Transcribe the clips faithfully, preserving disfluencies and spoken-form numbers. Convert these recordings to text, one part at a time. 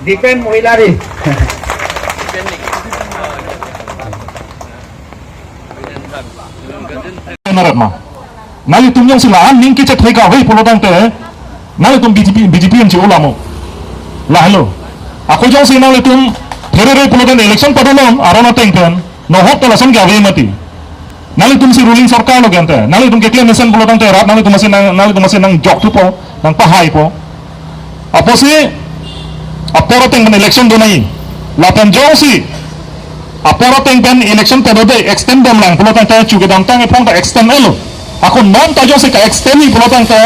Depend Mohila ri. Narat ma. Nanglitum jongsi la-an ning kechethe kave pulo tangte, nanglitum B J P, B J P M C O lamo. Lahelo. Ako jongsi nanglitum therere pulo tangte election padonon, aron ateng pen. Nohok ta lason kave mati. Nanglitum si ruling sorkar lo gente. Nanglitum keklem mesen pulo tangte rat, nanglitum si nang, nanglitum si nangjok thupo, nangpahaipo. Apotsi apor ateng pen election donai. Lapen jongsi apor ateng pen election padode extend damlang pulo tangte chu kedamtang ephong ta extend elo. Ako non ta jongsi ka-extend ni pulo tangte,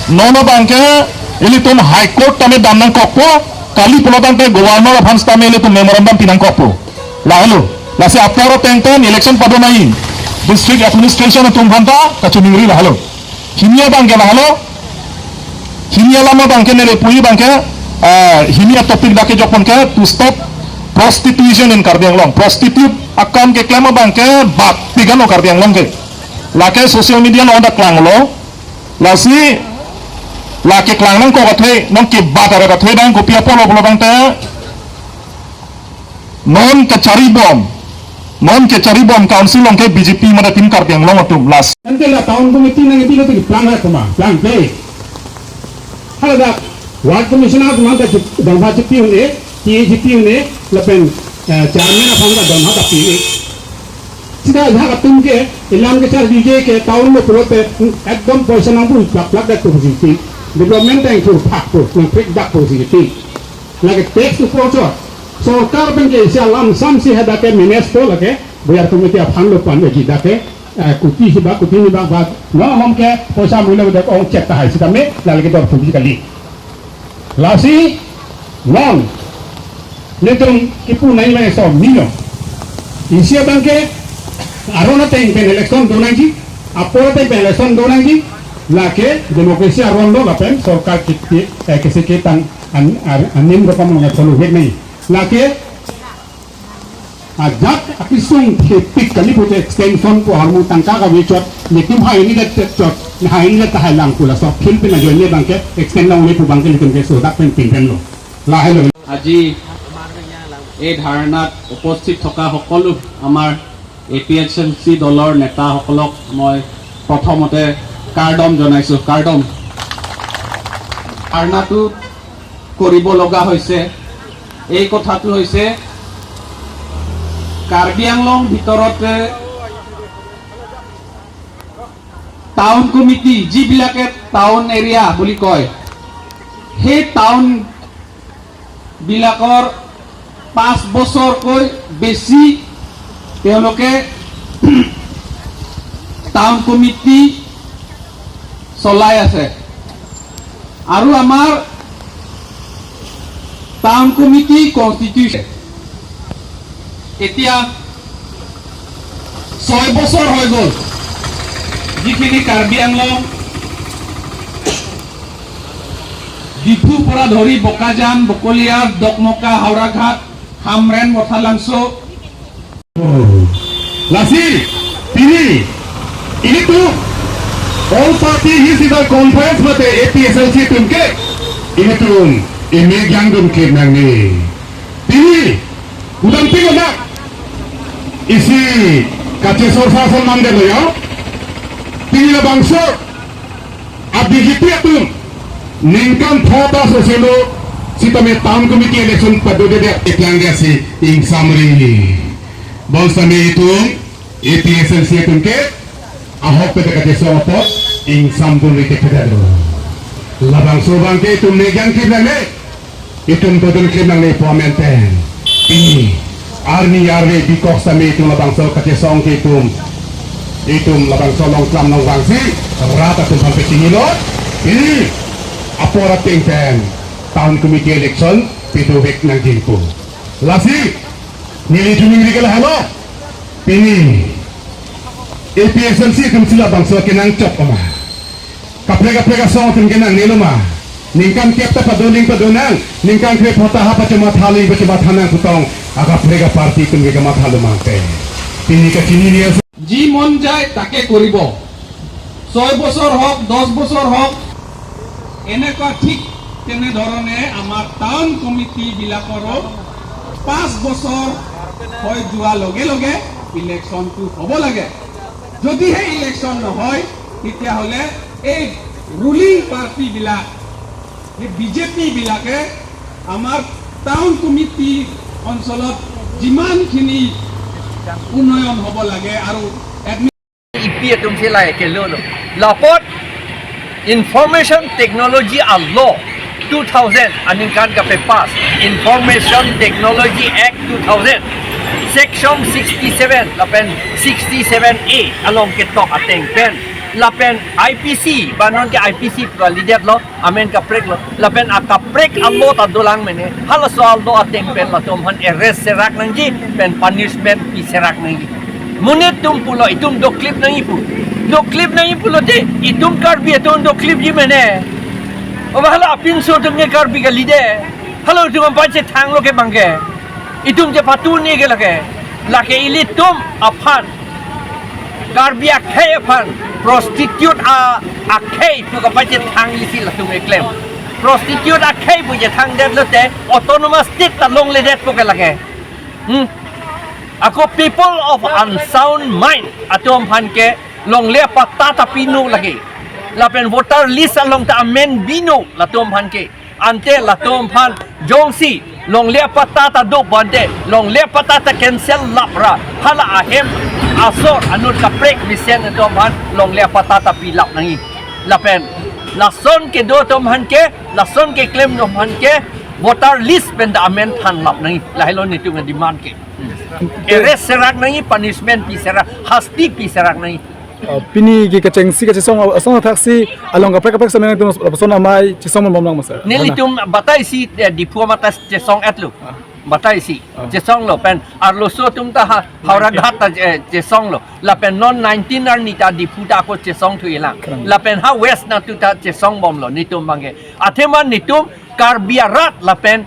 non abangke ilitum High Court tame dam nangkokpo, kali pulo tangte Governor aphan tame ilitum memorandum pi nangkokpo. Lahelo, lasi apor ateng pen election padonai. District administration atum aphan ta kachiningri lahelo. Hini abangke lahelo. Hini alam abangke neli puji abangke, ah, hini atopic dak kejokpon ke to stop prostitution in Karbi Anglong. Prostitute akam keklem abangke bak pigan o Karbi Anglong ke. Lake social media along dak klanglo. Lasi lake klang nangkok athe, non ke bat arat athe dang kopi apotlo pulo tangte. Non kacharibom, non kacharibom council along ke B J P mate Team Karbi Anglong atum las. Ante la town committee nangpilo te plan hai koma, plan play. Hala dak ward commissioner atum ta chip, dongha chip pi un-e, T A chip pi un-e, lapen, eh, chairman aphan ta dongha ta pi un-e. Sita dak atum ke, ilam kecharliji ke town lo pulote, ekdom poisa nangpu plak plak dak pusi ti. Development ta ingthur phak pu, nangprik dak pusi ti. Lake tax upo chot. Sorkar pen ke isi alam sam si hadak ke manage po lake. Boyar committee aphan lo pan lagi dak ke, eh, kuti hiba, kuti hiba ba. No hom ke poisa mulo dak ong chek tahai sitame, lake dor puji kali. Lasi, non. Netum kipu nai mai so mino. Isi abangke, aron ateng pen election donangji, apor ateng pen election donangji, lake democracy aron lo lapen sorkar kiti, eh, kisi ketang an, an, anim rokom nang follow hek nai. Lake ajat akisung thepik kali pute extension pu ahormu tangka kave chot, netum hai ni det chot, hai ni det tahai lang pu laso field pen ajoine abangke extend longle pu abangke netum ke sodak pen pinpen lo. Lahelo. আজি এই ধাৰণাত উপস্থিত থকা সকলো আমাৰ A P H L চি দলৰ নেতাসকলক মই প্ৰথমতে কাৰ্ডম জনাইছোঁ, কাৰ্ডম। ধাৰণাটো কৰিব লগা হৈছে, এই কথাটো হৈছে কাৰ্বি আংলং ভিতৰতে টাউন কমিটি, যিবিলাকে টাউন এৰিয়া বুলি কয়, সেই টাউন বিলাকৰ পাঁচ বছৰকৈ বেছি তেওঁলোকে টাউন কমিটি চলাই আছে। আৰু আমাৰ টাউন কমিটি কনষ্টিটিউচন এতিয়া ছয় বছৰ হৈ গ'ল, যিখিনি কাৰ্বি আংলং, ডিফুৰ পৰা ধৰি বোকাজান, বকলিয়াৰ, ডকমকা, হাওৰাঘাট, হামৰেণ, মথালাংচ। Lasi, pini, ilitum, all party his is a conference mate A P H L C atum ke, ilitum, ime gyang dun kir nangne. Pini, udam pino na, isi kachesor sa son mande lo ya. Pini labangso, a B J P atum, ningkan pho ta soselo, sitame town committee election padodedet iklang dia si ingsamri. Bangsa me itum, A P H L C atum ke, ahok pada kachesong apot, ingsampun rite pada do. Labangso abangke itum ne gyang kir nangne. Itum dodun kir nangne pu amen pen. Pini. Arni arve bikok sitame itum labangso kachesong ke itum. Itum labangso along klam nangvangsi. Rat atum aphan pachinilo. Pini. Apor ateng pen. Town committee election. Pidovek nangji pu. Lasi. Neli chiningri ke lahelo. Pini. A P H L C atum si labangso kenangchok ma. Kaprek kaprek asong atum ke nangnelo ma. Ningkan kep ta padoling padonang. Ningkan krepho ta ha pachemathaling pachemathanang putong. Akaprek aparty atum ke kamathalo mante. Pini kachini ni as- যি মন যায় তাকে কৰিব। ছয় বছৰ হওক, দহ বছৰ হওক, এনেকুৱা ঠিক তেনেধৰণে আমাৰ টাউন কমিটি বিলাকৰো পাঁচ বছৰ হৈ যোৱাৰ লগে লগে ইলেকশ্যনটো হ'ব লাগে। যদিহে ইলেকশ্যন নহয়, তেতিয়াহ'লে এই ৰুলিং পাৰ্টি বিলাক, এই বিজেপি বিলাকে আমাৰ টাউন কমিটি অঞ্চলত যিমানখিনি উন্নয়ন হ'ব লাগে আৰু এডমি- Ipi atum si lahai kelolo. Lapot Information Technology a Law two thousand aningkan kape pass, Information Technology Act two thousand, Section sixty-seven lapen sixty-seven A along ketok ateng pen lapen I P C, ba non ke I P C pu kalidetlo, amen kaprek lo. Lapen akaprek a-law ta dolang mene. Halaso a-law ateng pen latum aphan arrest serak nangji, pen punishment pi serak nangji. Monit atum pulo, itum doklip nangji pu. Doklip nangji pulote itum Karbi atum doklipji mene. Oba hala apinso atum ke Karbi kalide. Hala atum aphan chethanglo ke bangke. Itum chepatu ne ke lake. Lake ilitum aphan, Karbi akhei aphan prostitute a, akhei pu kapachethang isi latum keklem. Prostitute akhei pu chethangdetlote autonomous state ta longledetpo ke lake. Hmm? Ako people of unsound mind atum aphan ke longle apatta ta pinon lake. Lapen voter list along ta amen binon latum aphan ke. Ante latum aphan jongsi longle apatta ta do pu ante, longle apatta ta cancel lap ra, hala ahem asor anut kaprek mesen atum aphan longle apatta ta pilap nangji. Lapen lason kedo atum aphan ke, lason keklem atum aphan ke, voter list pen ta amen thanlap nangji. Lahelo netum demand ke. Arrest serak nangji, punishment pi serak, hasti pi serak nangji. Ah, pini ke kechengsi kachesong asong thaksi along kaprek kaprek sameng tum lapuson amei chesong bom lang masa. Nelitum batai si, eh, Diphu amat ta chesong-etlo. Ah. Batai si. Ah. Chesonglo pen arloso atum ta ha, Howraghat ta, eh, chesonglo. Lapen non nineteen arni ta Diphu ta ako chesongthulang. Kan. Lapen ha West natu ta chesong bomlo netum bangke. Athema netum Karbi arat lapen,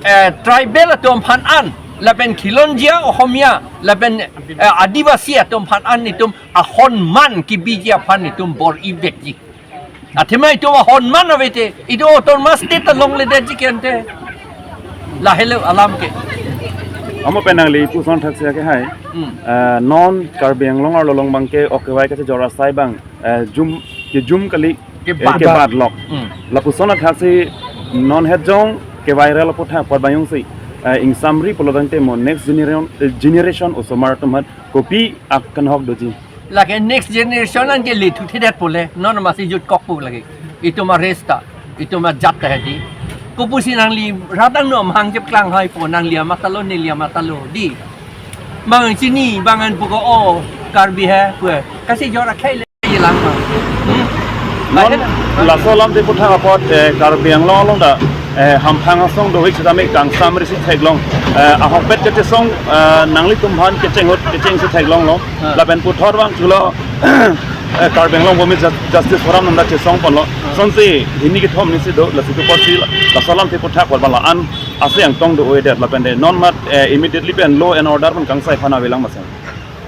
eh, tribal atum aphan an, lapen khilonjia Ohomia, lapen, eh, Adivasi atum aphan an netum ahonman kebiji aphan netum bor-ivekji. Athema itum ahonman avete, itum autonomous state ta longledetji ke ante. Lahelo alam ke. Amo pen nangli puson thaksi ke hai. Hmm. Eh, non Karbi Anglong arlo along bangke ok kevai kachejor asai bang, eh, jum, kejum kali, eh, Kebat. Kebat lok. Hmm. Lapuson athaksi non het jong ke viral aputhak apot bang jongsi, eh, ingsamri pulotangte mo next generation, eh, generation osomar atum aphan kopi akanghok doji. Lake next generation an ke lethu thedet pule, non masi jutkok pu lake. Itum a-race ta, itum ajat ta hedi. Kopusi nangli radang no amahang chepklang hai po, nangli amat talo, neli amat talo, di. Bang chini, bang an pu ko, o, Karbi he, pu. Kachejor akhei le lang ma. Hmm? Non, laso alamthe aputhak apot, eh, Karbi Anglong along ta, eh, hamphang asong dohik sitame kangsam risi theklong, eh, ahokpet kachesong, eh, nanglitum aphan kecheng ahut kechengsi theklonglo. Ah. Lapen puthot vang chulo, eh, Karbi Anglong Women Jus-, Justice Forum nang ta chesong ponlo. Ah. Sonsi hini kethom ni si do, lasi tu apotsi, laso alamthe aputhak apot bang la-an ase angtong do-oedet lapen de non mat, eh, immediately pen law and order pen kangsai aphan avelang masa.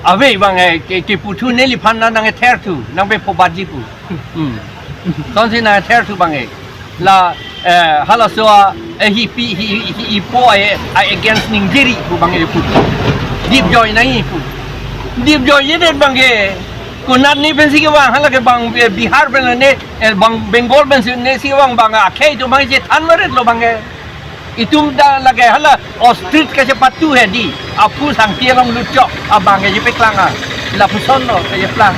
Ave bang, eh, ke, keputhu neliphan na nangtherthu, nangpepho baji pu. Hmm. Sonsi nangtherthu bang, eh. La, eh, halaso a, eh, hipi, hi, hi, hi, ipo, eh, a against ningjiri pu bang, eh, pu. Dipjoi nangji pu. Dipjoi jedet bang, eh. Konat ni pensi kevang, hala kevang, eh, Bihar pen ne, eh, bang Bengal pensi ne si kevang bang, akhei atum bang chethan varetlo bang, eh. Itum ta lake hala ostrich kachepatu hedi, aphu sangti along lutchok, abang kachepeklang a, lapuson lo kacheplang.